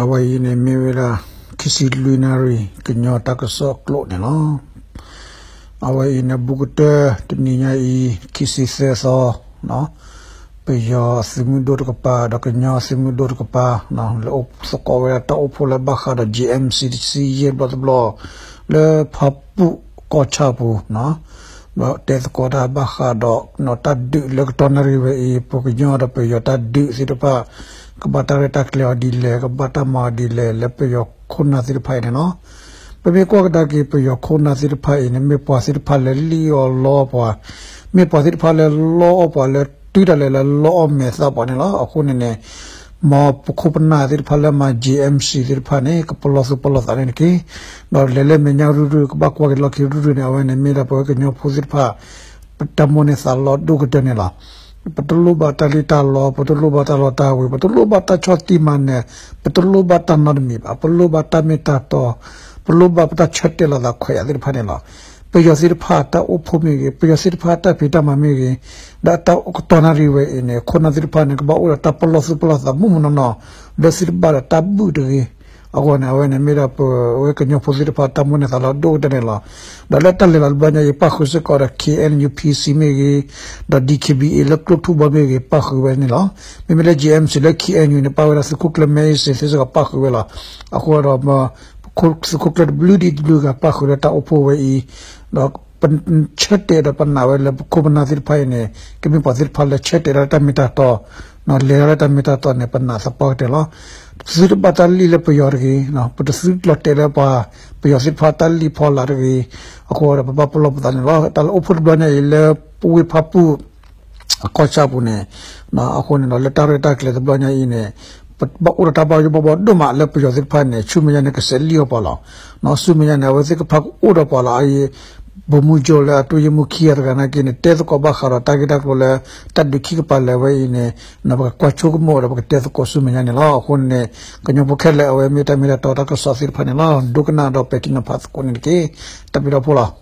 အဝဲအံၤန့ၣ်မ့ၢ်ဝဲဒၣ် ခံဆံလွံၢ်နၣ်ရံၣ် ကညီတၢ်ကစီၣ်ကျိာ်န့ၣ်လီၤ. အဝဲအံၤန့ၣ် ဘူးကတၢၢ်တနံၤညါအံၤ ခံဆံသၢသီ ပယီၤသုးမုၢ်ဒိၣ်တကပၤ ဒီးကညီသုးမုၢ်ဒိၣ်တကပၤ လၢအိၣ်သကိးဝဲဒၣ်တၢ်အိၣ်ဖှိၣ်လၢဘၣ်ဃးဒီး JMC တဆံယဲၢ်ဘျီတဘျီ လၢဖါပူၣ်ကီၢ်ဆၣ်ပူၤ ဒီးတဲသကိးတၢ်ဘၣ်ဃးဒီး တၢ်ဒုးလၢကတီၢ်နၣ်ရံၣ်ဝဲအံၤ ပကညီဒီးပယီၤတၢ်ဒုးသ့ၣ်တဖၣ် ကဘၣ်တၢ်ရဲၣ်တၢ်ကျဲၤအီၤဒ်လဲၣ် ကဘၣ်တၢ်မၤအီၤဒ်လဲၣ် လၢပယီၤခိၣ်နၢ်သ့ၣ်တဖၣ်အံၤန့ၣ်လီၤ. ပမ့ၢ်ကွၢ်ကဒါက့ၤ ပယီၤခိၣ်နၢ်သ့ၣ်တဖၣ်အံၤန့ၣ် မ့ၢ်ပှၤသ့ၣ်တဖၣ်လၢလံၣ်အီၣ်လီအီၣ်ပှၤ, မ့ၢ်ပှၤသ့ၣ်တဖၣ်လၢလီအီၣ်ပှၤလၢတုၤဒၣ်လဲာ်လၢလီအီၣ်မဲာ်သၣ်ပှၤန့ၣ်လီၤ. အဃိန့ၣ်န့ၣ် မ်ပခိၣ်ပနၢ်သ့ၣ်တဖၣ်လၢမၤ JMC သ့ၣ်တဖၣ်န့ၣ် ကပလီၢ်သူၣ်ပလီၢ်သးန့ၣ်တက့ၢ်. ဒီးလဲၤလၢမဲာ်ညါရုၢ်ရုၢ် ကဘၣ်ကွၢ်က့ၤလီၢ်ခံရုၢ်ရုၢ်န့ၣ် အဝဲန့ၣ်မ့ၢ်ဒၣ်ပဝဲကညီဖိသ့ၣ်တဖၣ် ပတၢ်မိၣ်န့ၢ်သးလီဒိၣ်ကတၢၢ်န့ၣ်လီၤ. ပတလိၣ်ဘၣ်တၢ်လံၣ်တၢ်လီ, ပတလိၣ်ဘၣ်တၢ်လီတၢ်ဝ့ၤ, ပတလိၣ်ဘၣ်တၢ်ဆီၣ်တံၢ်မၤနၢၤ, ပတလိၣ်ဘၣ်တၢ်နီတမံၤဘၣ်, ပလိၣ်ဘၣ်တၢ်မ့ၢ်တၢ်တီ, ပလိၣ်ဘၣ်ပတၢ်ဆၢတဲာ်လီၤသးခွဲးယာ်သ့ၣ်တဖၣ်န့ၣ်လီၤ. ပယီၤသ့ၣ်တဖၣ်တၢ်အိၣ်ဖှိၣ်မ့ၢ်ဂ့ၤ, ပယီၤသ့ၣ်တဖၣ်တၢ်ဖံးတၢ်မၤမ့ၢ်ဂ့ၤ, ဒီးတၢ်အိၣ်ကတီၢ်နၣ်ရံၣ်ဝဲအံၤန့ၣ် ခိၣ်နၢ်သ့ၣ်တဖၣ်န့ၣ် ကဘၣ်အိၣ်ဒီးတၢ်ပလီၢ်သူၣ်ပလီၢ်သးမုၢ်မုၢ်နီၢ်နီၢ် လၢသ့ၣ်တဘၣ်ဒီးတၢ်ဘုၣ်တဂ့ၤ. အဂီၢ်န့ၣ် အဝဲန့ၣ်မ့ၢ်ဒၣ်ပဝဲကညီဖိသ့ၣ်တဖၣ်တၢ်မိၣ်န့ၢ်သးလီဒိၣ်ကတၢၢ်န့ၣ်လီၤ. ဒီးလၢတၢ်လဲၤလီၤတဘျီညါအံၤ ပၣ်ဃုာ်စ့ၢ်ကီးဒီး KNU PC မ့ၢ်ဂ့ၤ, ဒီး DKBA လၢကျိထူၣ်ဘီမ့ၢ်ဂ့ၤ ပၣ်ဃုာ်ဝဲန့ၣ်လီၤ. မ့မ့ၢ်လၢ JMC လၢ KNU န့ၣ် ပၣ်ဝဲဒၣ်သုးခိၣ်ကျၢၢ် မဲအ့စ့ သ့စ့ၢ်ကီးပၣ်ဃုာ်ဝဲလီၤ. အဃိဒီး သုးခိၣ်ကျၢၢ်တဘျုးဒံးတဘျုးဂၤပၣ်ဃုာ်လၢတၢ်အိၣ်ဖှိၣ်ဝဲအံၤ, ဒီးပဆၢတဲာ်ဒီးပနာ်ဝဲလၢပခိၣ်ပနၢ်သ့ၣ်တဖၣ်အံၤန့ၣ် ကမ့ၢ်ပှၤသ့ၣ်တဖၣ်လၢဆၢတဲာ်ဒီးတၢ်မ့ၢ်တၢ်တီ, လဲၤဒီးတၢ်မ့ၢ်တၢ်တီန့ၣ် ပနာ်သပှၢ်ကတၢၢ်လီၤ. ပသုတဘၣ်တၢ်လံၣ်လၢပယီၤတဂ့ၤ, ပတသုလီၤတဲာ်လၢပှၤ ပယီၤသ့ၣ်တဖၣ်တၢ်လံၣ်ဖီလာ်တဂ့ၤ. အဃိဒီးပဘၣ်ပလီၢ်ပသးန့ၣ်လီၤ. တၢ်လၢအိၣ်ဖှိၣ်တဘျီညါအံၤလၢပဝ့ၢ်ဖါပူၣ် အကီၢ်ဆၣ်ပူၤန့ၣ်, အဃိန့ၣ်ဒီးလၢတၢ်ရဲၣ်တၢ်ကျဲၤတဘျီညါအံၤန့ၣ် ပဘၣ်အိၣ်ဒီးတၢ်ဘၣ်ယိၣ်ဘၣ်ဘီဒိၣ်မးလၢပယီၤသ့ၣ်တဖၣ်န့ၣ် ဆူမဲာ်ညါန့ၣ် ကဆဲးလံၣ်အီၣ်ပှၤလီၤ. ဆူမဲာ်ညါန့ၣ် အဝဲသ့ၣ်တဖၣ်ကအိၣ်ဒီးပှၤလီၤ. အအံၤ ဗိုလ်မှူးချုပ် လၢအတူၢ်ယံၢ်မူခံဂၤတဂၤနာ်က့န့ၣ် တဲသကိးဘၣ်ဃးဒီးတၢ်ဂ့ၢ်တၢ်ကျိၤလၢ တၢ်ဒုးခံကပၤလၢာ်ဝဲအံၤန့ၣ် ပကကွၢ်ဆိကမိၣ်ဒီးပကတဲသကိးဆူမဲာ်ညါန့ၣ်လီၤ. အဃိန့ၣ် ကညီဖိခဲလၢာ် အဝဲမ့ၢ်တၢ်မ့ၢ်တၢ်တီတၢ်ကစီၣ်သ့ၣ်တဖၣ်န့ၣ်လီၤ. ဒိကနၣ်ဒီးပဲာ်ထံနီၤဖးသကိးန့ၣ်တက့ၢ်. တၢ်ဘျုးဒိၣ်ဖိလီၤ.